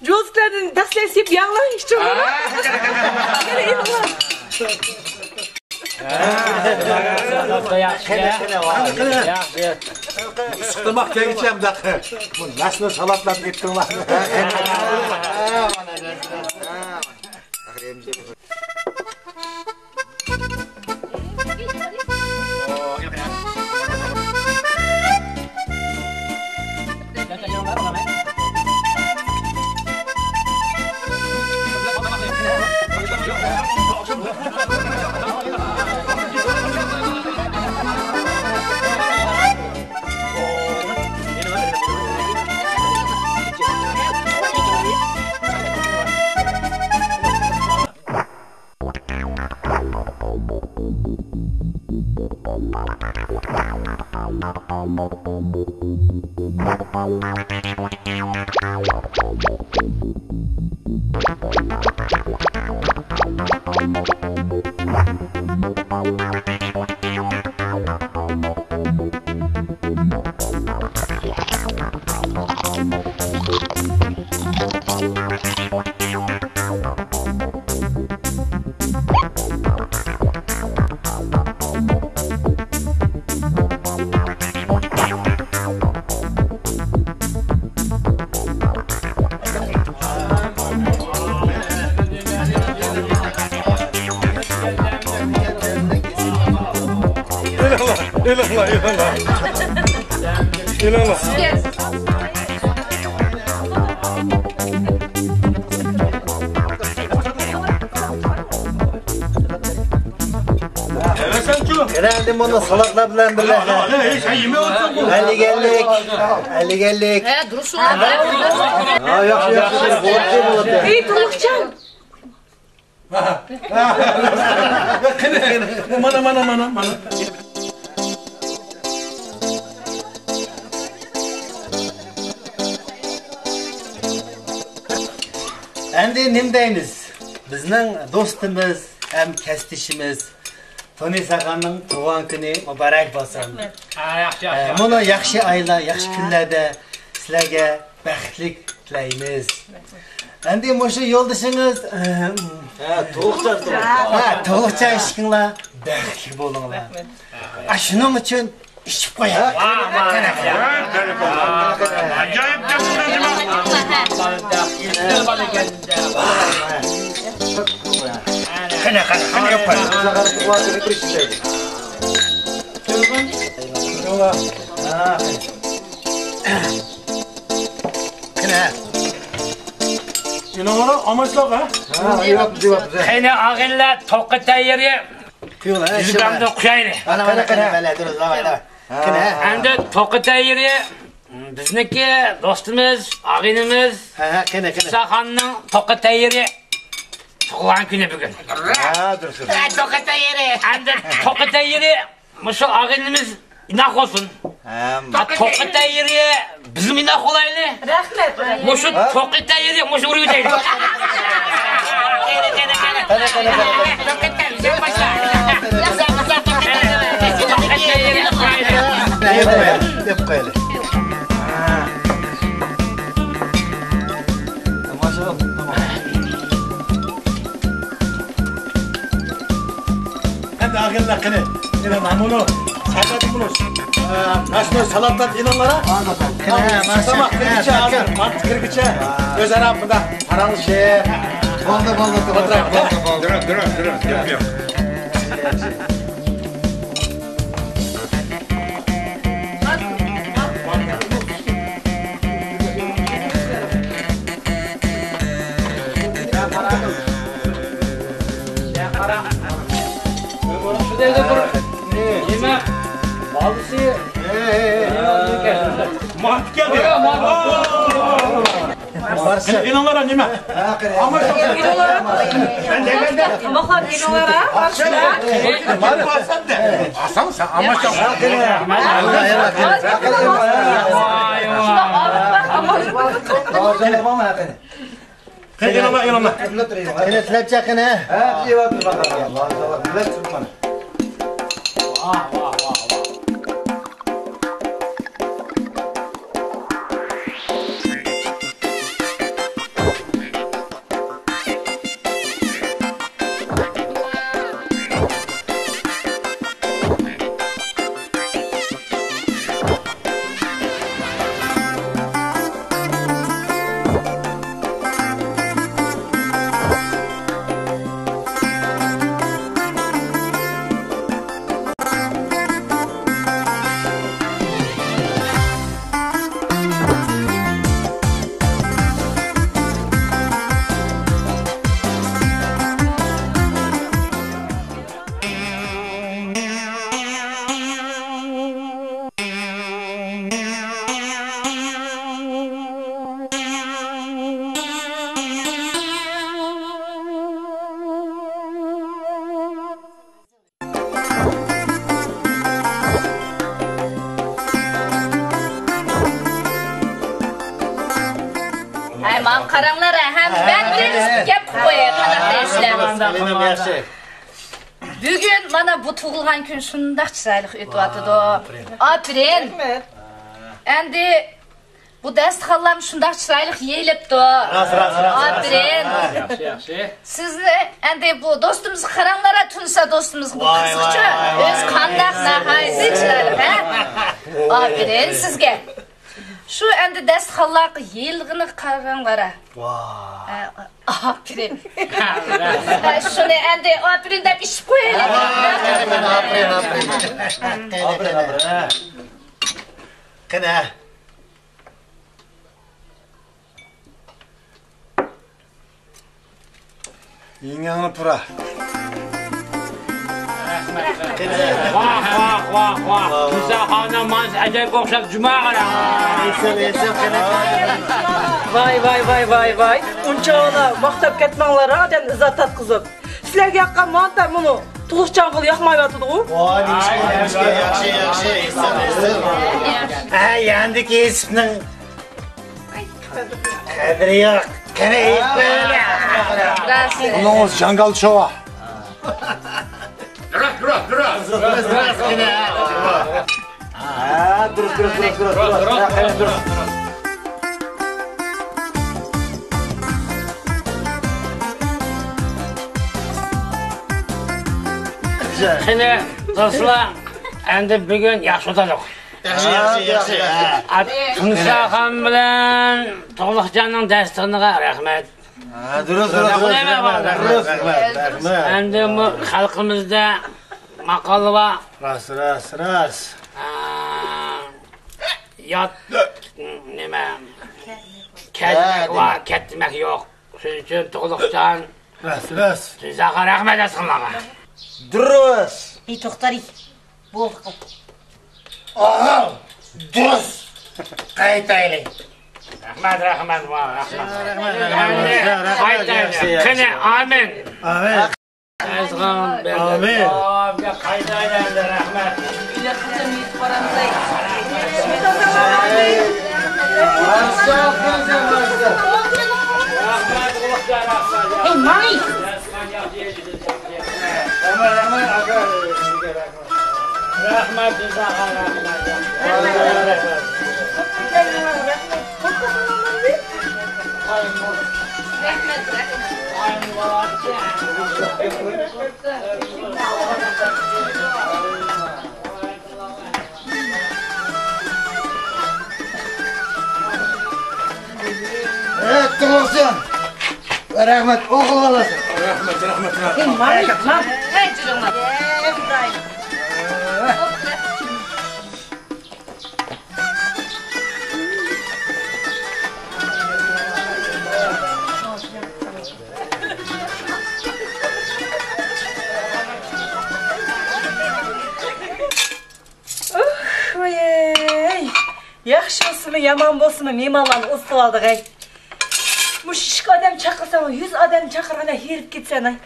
جوزكىلاردىن دەسلەپ سېپ ياڭلار، ھېچ بولمىدى. ياخشى، ياخشى. ئىسسىق تاماق كەلگۈچە ئەمدى بۇ نەسنى سالاتلاپ كەتتىڭلار. ئېلىڭلار، ئېلىڭلار، ئېلىڭلار. ئېلىڭلار. قېنى ئەمدى بۇنى سالاتلار بىلەن بىللە. ھەلىگەنلىك، ھەلىگەنلىك. ھە، دۇرۇس. ھە، ياخشى، ياخشى، بولدى، بولدى. ئەي، تولۇقجان. قېنى، قېنى، مانا، مانا، مانا، مانا. ئەمدى نېمە دەيمىز؟ بىزنىڭ دوستىمىز ھەم كەسىپدىشىمىز تۇنىس ئاغانىڭ تۇغان كۈنى مۇبارەك بولسۇن. ھە، ياخشى، ياخشى، ئە، ياخشى. مۇنۇ ياخشى ئايلار، ياخشى كۈنلەردە سىلەرگە بەختلىك تىلەيمىز. ئەمدى مۇشۇ يولدىشىڭىز، ھە، تولۇقجان، تولۇقجان. ھە، تولۇقجان ئىككىڭلار بەختلىك بولۇڭلار. رەھمەت. ئا، شۇنىڭ ئۈچۈن ئىچىپ قويايلى. ۋاھ، ۋاھ، ۋاھ. ئاجايىپ گەپ قىلدىڭ. قېنى، قېنى، قېنى، ياق قوي. قېنى. ئىنىڭلار ئامانچىلىق، ھە؟ ھە، ئېيتىۋاتىمىز، ئېيتىۋاتىمىز. قېنى، ئاغىنىلەر، توقى تەييىرى. قۇيۇڭلار، ھە، بىز بۇ يەردە قۇيايلى. مانا، مانا، قېنى، قېنى، قېنى. مانا، دۇرۇس، مانا، مانا. قېنى، ھە. ئەمدى توقى تەييىرى بىزنىڭكى دوستىمىز، ئاغىنىمىز، ھە، ھە، قېنى، قېنى. ئىساخاننىڭ توقى تەييىرى تۇغۇلغان كۈنى بۈگۈن. ھە، دۇرۇس، دۇرۇس. ھە، توقى تەييىرى. ئەمدى توقى تەييىرى مۇشۇ ئاغىنىمىز ئىناق بولسۇن. ھەم. ھە، توقى تەييىرى بىزمۇ ئىناق بولايلى. رەھمەت. مۇشۇ توقى تەييىرى مۇشۇ ئۇرۇۋېتەيلى. قېنى، قېنى، قېنى. قېنى، قېنى، قېنى. توقى تەييىرى، سەن باشلا. دەپ قويايلى، دەپ قويايلى. ھە. تاماشا، تاماشا. ئەمدى ئاغىنىلەر، قېنى، يەنە مانا مۇنۇ سايلاتىپ بولۇش. ئە، ماشۇنى سالاتلاپ ئېلىڭلار، ھە؟ قېنى، ماشىنا، تاماق كىرگۈچە، ھازىر مانتا كىرگۈچە ئۆزئارا بۇنداق پاراڭلىشىپ. بولدى، بولدى، بولدى، بولدى، بولدى. دۇرۇس، دۇرۇس، دۇرۇس، گەپ يوق. مانتا كەلدى. قېنى، ئېلىڭلار، نېمە؟ ئەمما شۇ، مەن دېگەندە. تاماقلار ئېلىڭلار، ھە، بارسىلەر. ئاسان سەن، ئەمما شۇ. قېنى، ئېلىڭلار، ئېلىڭلار. قېنى، تىلەپچى، قېنى. ھە، بىز يەۋاتىمىز، ماقۇل. مىللەت تۇرۇپ مانا. ھەي، ماڭا قاراڭلار، ھەم بەك بىر گەپ قىلىپ قوياي، قانداق دەيسىلەر؟ ياخشى. بۈگۈن مانا بۇ تۇغۇلغان كۈن شۇنداق چىرايلىق ئۆتۈۋاتىدۇ. ئاپىرىن. ئاپىرىن. رەھمەت. ئەمدى بۇ دەستىخانلارمۇ شۇنداق چىرايلىق يېيىلىپتۇ. راست، راست، راست، راست. ئاپىرىن. ياخشى، ياخشى. سىزنى ئەمدى بۇ دوستىمىزغا قاراڭلار، تۇنسا دوستىمىزغا. ۋاي، قىزىقچۇ. ۋاي، ۋاي، ئۆزى ۋاي. قانداق، ناھايىتى چىرايلىق، ھە؟ ئاپىرىن سىزگە. شۇ ئەمدى دەستىخانلارغا يېيىلغىنىغا قاراڭلار. ۋاي. ئاپىرىن. شۇنى ئەمدى ئاپىرىن دەپ ئىچىپ قويايلى. ئاپىرىن، ئاپىرىن. ئاپىرىن، ئاپىرىن. قېنى، ھە. يېڭىڭنى پۇرا. ۋاھ، ۋاھ، ۋاھ، ۋاھ. مۇسا خانىم، مانسا ئەجەبكە ئوخشاپ جۇما قارا. ۋاي، ۋاي، ۋاي، ۋاي، ۋاي. ئۇنچىۋالا ماختاپ كەتمەڭلار، ئادەمنى ئىزا تارتقۇزۇپ. سىلەرگە ياققان مانتا مۇنۇ تۇغلۇقجانغىلا ياقمايۋاتىدىغۇ. ۋاي، ياخشى، ياخشى، ياخشى. ھە، ياندىكى يېسىپنىڭ قەدرى يوق. قېنى، ئېيتمەيلى. راست. ئۇنىڭ ئۆزى جاڭگال شوۋا. دۇرۇس، دۇرۇس، دۇرۇس. ھە، دۇرۇس، دۇرۇس، دۇرۇس، دۇرۇس، دۇرۇس. ھە، قېنى، دۇرۇس. قېنى، دوستلار، ئەمدى بۈگۈن ياخشى ئولتۇردۇق. ياخشى، ياخشى، ياخشى. ئا، تۇنساخان بىلەن تۇغلۇقجاننىڭ دەستىخىنىغا رەھمەت. ھە، دۇرۇس، دۇرۇس، دۇرۇس، رەھمەت، رەھمەت، رەھمەت، رەھمەت. ئەمدى بۇ خەلقىمىزدە ماقال بار. راست، راست، راست. ئا، يات، نېمە، كەتمەك بار، كەتمەك يوق. شۇنىڭ ئۈچۈن تۇغلۇقجان. راست، راست. جىزاغا رەھمەت ئەسقىلارغا. دۇرۇس. ئى، توختاي. بولدى. ئاغا، دۇرۇس. قايتايلى. رەھمەت، رەھمەت، ۋا، رەھمەت. رەھمەت، رەھمەت. ئەمدى رەھمەت، قايتايلى. ياخشى، ياخشى. قېنى، ئامىن. ئامىن. ئەزغان بەردى. ئامىن. ئاۋۇ قايتايلى ئەمدى، رەھمەت. ئۆيگە قاچان يېتىپ بارامىز ئەي؟ ھەي، ماڭاي! رەھمەت، جىزاغا رەھمەت. ئەتتىڭىزچۇ؟ رەھمەت، ئوغۇل بالىسى. رەھمەت، رەھمەت، رەھمەت. ئەي، ماڭاي، ماڭاي. ھەي، جۈرۈڭلار. ئەي، ئىبراھىم. ئۇھ، ۋاي-ئەي. ياخشى بولسىمۇ، يامان بولسىمۇ، مېھمانلارنى ئۇزىتىۋالدۇق ھەي. مۇشۇ ئىككى ئادەم چاقىرساڭ، يۈز ئادەم چاقىرغاندەك ھېرىپ كېتىسەن ھەي.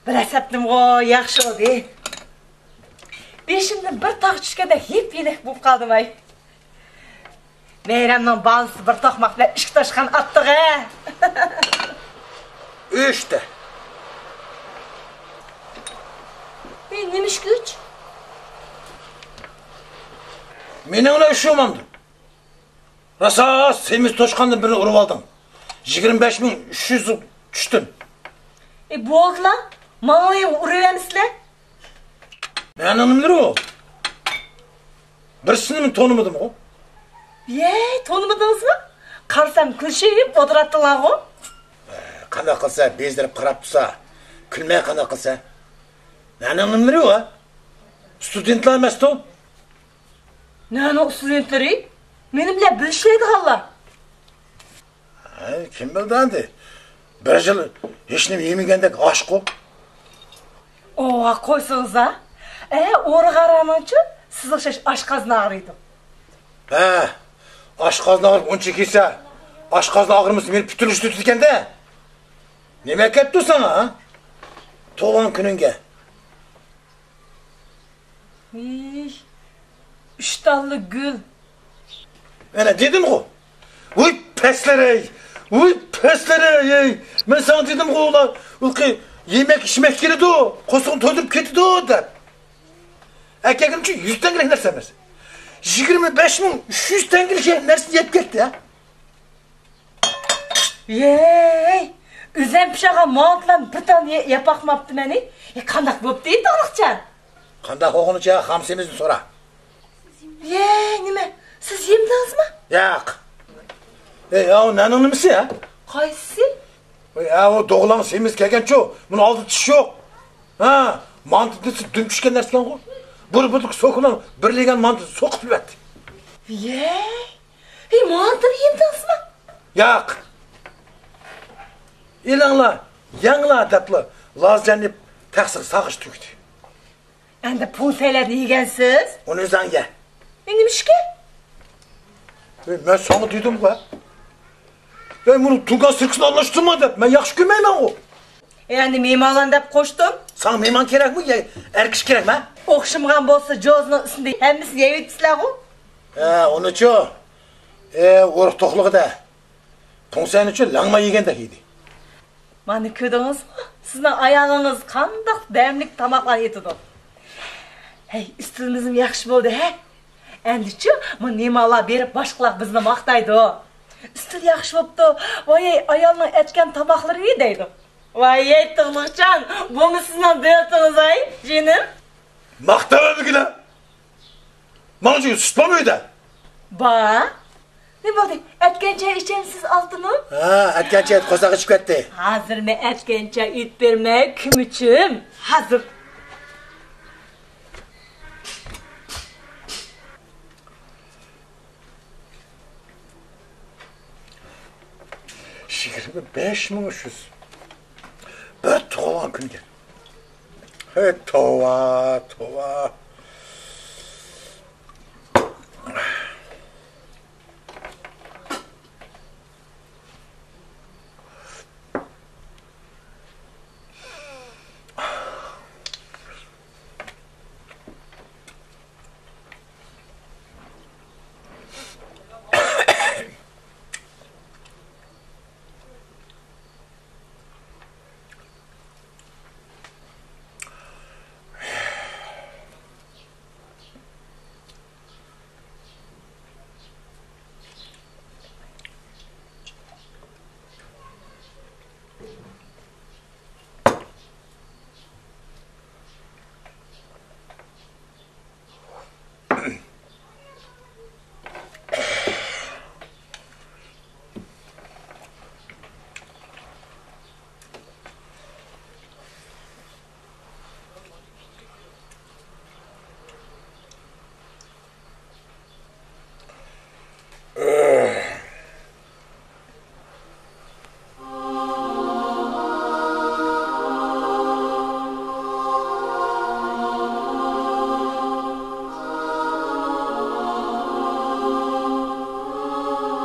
بىر ھەسەپتىنمۇ ياخشى بولدى. بېشىمدىن بىر تاغ چۈشكەندەك يېپيېنىك بولۇپ قالدىم ھەي. مەيرەمنىڭ بالىسى بىر توقماق بىلەن ئىككى توشقان ئاتتۇق ھە. ئۈچ تە. ئى، نېمىشقا ئۈچ؟ مېنىڭلا ئۈچ بولمامدۇ؟ راسا سېمىز توشقاندىن بىرنى ئۇرۇۋالدىڭ. يىگىرمە بەش مىڭ ئۈچ يۈز چۈشتۈم. ئى، بولدىلا، ماڭىمۇ ئۇرۇۋەرمىسىلە. مەنىڭ نېمىلىرى ئۇ؟ بىرسىنىمۇ تونۇمىدىمغۇ؟ يەي، تونۇمىدىڭىزمۇ؟ قارىسام كۈلشىيىپ ئولتۇراتتىڭلارغۇ. قانداق قىلسا، بېزىرىپ قاراپ تۇرسا، كۈلمەي قانداق قىلسا؟ مەنىڭ نېمىلىرى ئۇ؟ ستۇدېنتلار ئەمەستۇ؟ نەنىڭ ستۇدېنتلىرى؟ مېنىڭ بىلەن بىر ئىشلەيدىغانلار. ھەي، كىم بىلدى ئەمدى؟ بىر يىل ھېچنېمە يېمىگەندەك ئاچقۇ. ئوۋا، قويسىڭىزا. ئە، ئورىغانلارنىڭچۇ سىزغا ئوخشاش ئاشقازىنى ئاغرىيدۇ. ھە، ئاشقازىنى ئاغرىپ ئۇنچە كىيسە، ئاشقازىنى ئاغرىمىسا مېنى پۈتۈنلەشتۈرىدىكەن-دە. نېمە ئەكەپتۇ ساڭا، ھە؟ تۇغۇلغان كۈنۈڭگە. ئىش، ئۈچ تاللا گۈل. ئەنە دېدىمغۇ. ۋۇي پەسلەر ئەي! ۋۇي پەسلەر ئەي! ئەي! مەن ساڭا دېدىمغۇ، ئۇلار ھېلىقى يېمەك ئىچمەك كېلىدۇ، قورسىقىنى تويدۇرۇپ كېتىدۇ دەپ. ئەكەلگىنىمچە يۈز تەڭگىلىك نەرسە ئەمەس. يىگىرمە بەش مىڭ ئۈچ يۈز تەڭگىلىك نەرسىنى يەپ كەتتى ھە. يەي، ئۆزۈم پىشىرغان مانتىلارنى بىر تال يەپ باقماپتىمەن. يە، قانداق بوپتۇ، تۇغلۇقجان؟ قانداق بولغىنىچە خام سېمىزنى سورا. يەي، نېمە؟ سىز يېمىدىڭىزمۇ؟ ياق. ئەي، ئاۋۇ ناننىڭ نېمىسى ھە؟ قايسىسى؟ ئەي، ئاۋۇ دوغىلاڭ سېمىز كەلگەنچۇ، بۇنىڭ ئالدىدا چىش يوق. ھە، مانتا دېسە دۈم چۈشكەن نەرسىكەنغۇ. بىر بۇدۇق سوكىنىڭ بىر لېگەن مانتىسى سوقۇپ يۈرەتتى. يەي. ھەي، مانتىنى يېمىدىڭىزمۇ؟ ياق. ئېلىڭلار، يەڭلار دەپلا لازجاننى تەخسىگە ساغىش تۈگىدى. ئەمدى پۇڭسەيلەرنى يېگەنسىز؟ ئۇنى ئۆزۈڭ يە. ئە، نېمىشقا؟ ئەي، مەن ساڭا دېدىمغۇ. ئەي، مۇنى تۇڭگان سىركىسىنى ئارىلاشتۇرما دەپ، مەن ياخشى كۆرمەيمەنغۇ. ئەمدى مېھمانلارنى دەپ قوشتۇم. ساڭا مېھمان كېرەكمۇ يا ئەر كىشى كېرەكمۇ؟ ئوخشىمىغان بولسا جوزىنىڭ ئۈستىدە ھەممىسىنى يەۋېتىسىلەرغۇ. ھە، ئۇنىچۇ. ئە، ئۇرۇق توقلۇقىدا. پۇڭسەينىچۇ لەڭمە يېگەندەك يېدى. مانا كۆردىڭىزمۇ؟ سىزنىڭ ئايالىڭىز قانداق دەملىك تاماقلار ئېتىدۇ. ھەي، ئۈستىلىمىزمۇ ياخشى بولدى ھە. ئەمدىچۇ، مۇ مېھمانلار بېرىپ باشقىلار بىزنى ماختايدۇ. ئۈستىلى ياخشى بوپتۇ. ۋاي، ئايالنىڭ ئەتكەن تاماقلىرى دەيدۇ. ۋاي، تۇغلۇقجان، بۇمۇ سىزنىڭ دۆلىتىڭىز ھەي، جېنىم. ماختاۋەرمىگىلە. ماڭا سۈت بارمۇ ئۆيدە؟ بار. نېمە بولدى؟ ئەتكەن چاي ئىچەمسىز، ئالتۇنۇم؟ ھە، ئەتكەن چاي قورساق ئېچىپ كەتتى. ھازىر مەن ئەتكەن چاي ئېلىپ بېرىمەن، كۈمۈچۈم. ھازىر. يىگىرمە بەش مىڭ ئۈچ يۈز. بىر تۇغۇلغان كۈنگە. ھەي، توۋا، توۋا.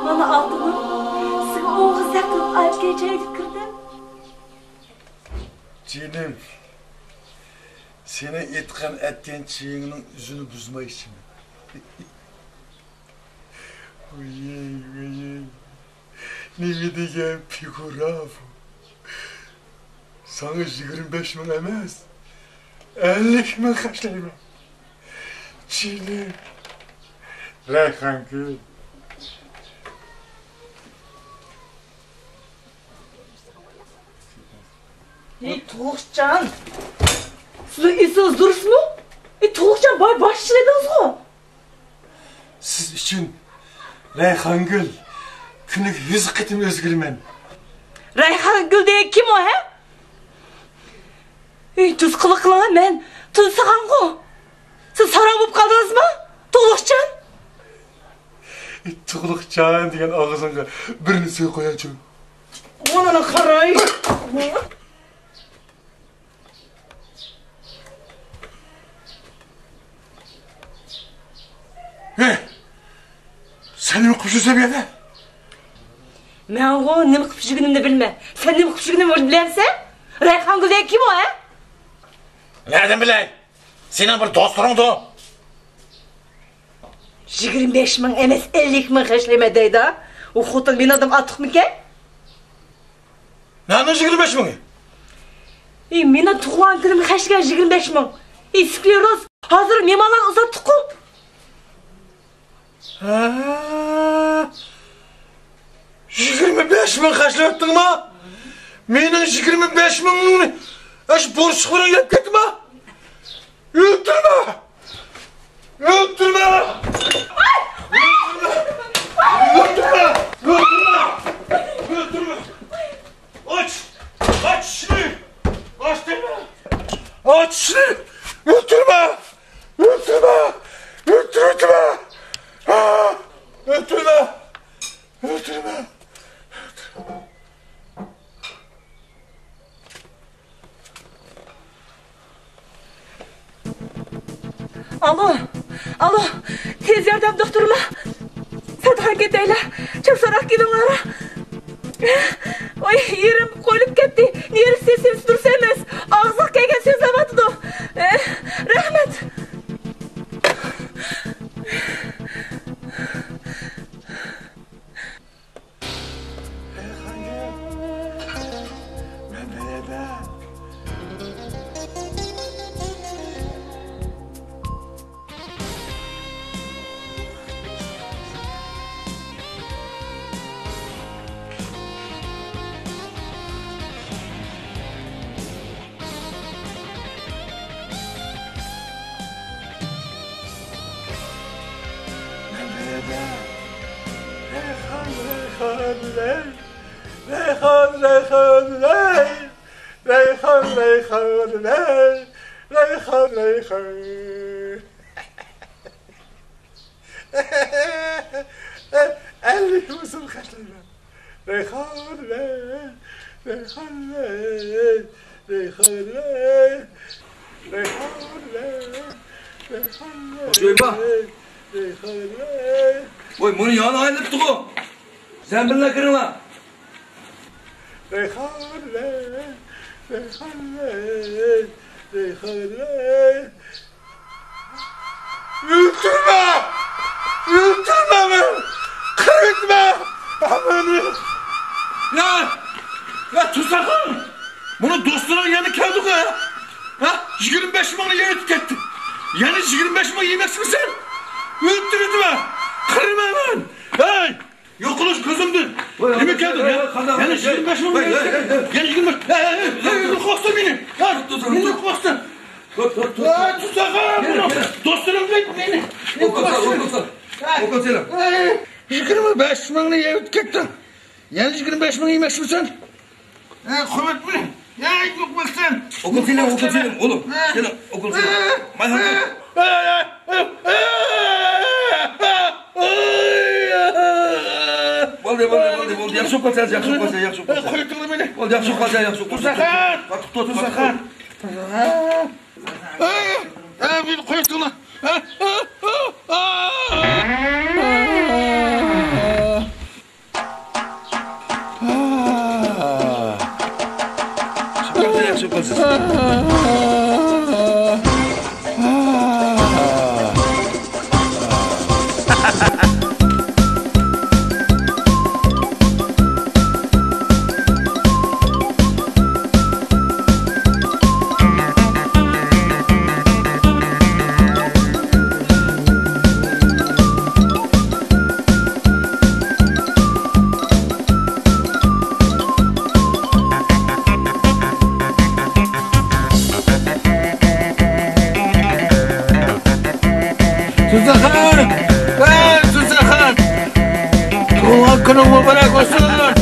مانا ئالتۇنۇم، سىزگە ئوغۇز ھەققىدە ئاچكەچ ئېيتىپ كىردىم. جېنىم، سېنىڭ ئېيتقان ئەتكەن چېيىڭنىڭ ئۈزىنى بۇزماي ئىچىمەن. ۋىيەي، ۋىيەي. نېمە دېگەن پىگۇرا بۇ؟ ساڭا يىگىرمە بەش مىڭ ئەمەس، ئەللىك مىڭ خەجلەيمەن. جېنىم. رەيھانگۈل. ئەي، تۇغلۇقجان! سىزنىڭ ئېسىڭىز دۇرۇسمۇ؟ ئەي، تۇغلۇقجان، باي باشچىلىدىڭىزغۇ؟ سىز ئۈچۈن رەيھانگۈل كۈنىگە يۈز قېتىم ئۆزگىرىمەن. رەيھانگۈل دېگەن كىم ئۇ، ھە؟ ئەي، تۇز قىلىقىڭلار مەن تۇز سالغانغۇ. سىز ساراڭ بولۇپ قالدىڭىزمۇ، تۇغلۇقجان؟ ئەي، تۇغلۇقجان دېگەن ئاغزىڭغا بىرنى سۆي قوياچۇ. مانا قاراي. ھەي، سەن نېمە قىلىپ يۈرسەن بۇ يەردە؟ مەنغۇ نېمە قىلىپ يۈرگىنىمنى بىلمەن. سەن نېمە قىلىپ يۈرگىنىڭنى بىلەمسەن؟ رەيھانگۈل دېگەن كىم ئۇ، ھە؟ نەدىن بىلەي؟ سېنىڭ بىر دوستلىرىڭدۇ. يىگىرمە بەش مىڭ ئەمەس، ئەللىك مىڭ خەجلەيمەن دەيدۇ. ئۇ خوتۇن مېنىڭدىن ئارتۇقمىكەن؟ نەنىڭ يىگىرمە بەش مىڭى؟ ئى، مېنىڭ تۇغۇلغان كۈنۈمگە خەجلىگەن يىگىرمە بەش مىڭ. ئى، سكلېروز، ھازىر مېھمانلارنى ئۇزاتتۇققۇ. ھە، يىگىرمە بەش مىڭ خەجلەۋەتتىڭما؟ مېنىڭ يىگىرمە بەش مىڭنى ئاشۇ بورچلۇقلىرىڭ يەپ كەتتىما؟ ئۆلتۈرمە! ئۆلتۈرمە! ئۆلتۈرمە! ئۆلتۈرمە! ئۆلتۈرمە! ئاچ! ئاچ ئىشىكنى! ئاچ دەيمەن! ئاچ ئىشىكنى! ئۆلتۈرمە! ئۆلتۈرمە! ئۆلتۈرۈۋېتىمەن! ئا! ئۆلتۈرمە! ئۆلتۈرمە! ئالو، ئالو، تېز ياردەم دوختۇرما؟ سەدىقە كېتەيلى، چوڭ سوراق كېلىڭلار. ۋاي، يېرىم قويۇلۇپ كەتتى. نېرۋا سىستېمىسى دۇرۇس ئەمەس. ئاغزىغا كەلگەن سۆزلەۋاتىدۇ. رەھمەت. مەن بۇ يەردە رەيھان، رەيھان، لەي. رەيھان، رەيھان، لەي. رەيھان، رەيھان، لەي. رەيھان، رەيھان. ئەللىك مىڭ سوم خەجلەيمەن. رەيھانە، رەيھانە، رەيھانە، رەيھانە، رەيھانە، رەيھانە. ۋاي، مۇنى يانى ئايلىنىپتىغۇ. سەن بىللە كىرىڭلار. رەيھانە، رەيھانە، رەيھانە. ئۆلتۈرمە! ئۆلتۈرمە مېنى! قىرىۋەتمە! مېنى! يا! يا تۇرساخان! مانا دوستلىرىڭ يەنە كەلدىغۇ ھە؟ ھە؟ يىگىرمە بەش مىڭنى يەنە ئۆتۈپ كەتتى. يەنە يىگىرمە بەش مىڭ يېمەكچىمىسەن؟ ئۆلتۈرۈۋەتمە! قىرىۋەتمە مېنى! ھەي! يوقىلىش كۆزۈمدىن. ۋاي، نېمە كەلدى؟ ۋاي، يەنە، ۋاي، قانداق، يەنە ۋاي، يىگىرمە بەش مىڭ ۋاي، يەنە، ۋاي، ۋاي، يەنە يىگىرمە بەش. ھەي، ھەي، ھەي، ھەي، ھەي، قورقۇتسا مېنى. ھە، توختاڭ، مېنى توختاڭ. قورقۇتسا. توختا، توختا، توختا. ھە، تۇرساخان، كېلىڭ، بۇنى كېلىڭ. دوستلىرىم بىلەن مېنى. ئوكۇل سال، ئوكۇل سال. ھە. ئوكۇل سېلىڭ. ھەي، يىگىرمە بەش مىڭنى يەۋېتىپ كەتتىڭ. يەنە يىگىرمە بەش مىڭ يېمەكچىمىسەن؟ ھە، قۇۋۋەت بۇنى. يا، يوق بولسۇن. ئوكۇل سېلىڭ، ئوكۇل سېلىڭ، ئوغلۇم. ھە. سېلىڭ، ئوكۇل سېلىڭ. ھە. مايخان. ھە. بولدى، بولدى، بولدى، بولدى. ياخشى بولۇپ قالسا، ياخشى بولۇپ قالسا، ياخشى بولۇپ قالسا. قويۇپ تۇرۇڭ مېنى. بولدى، ياخشى بولۇپ قالسا، ياخشى بولۇپ قالسا. تۇرساخان. قاتتىق تۇت، قاتتىق تۇرساخان. تۇت. تۇرساخان. ئەي، ئەي، مېنى قويۇپ تۇرۇڭ. تۇرساخان! ۋەي، تۇرساخان! تۇغۇلغان كۈنۈڭ مۇبارەك بولسۇن!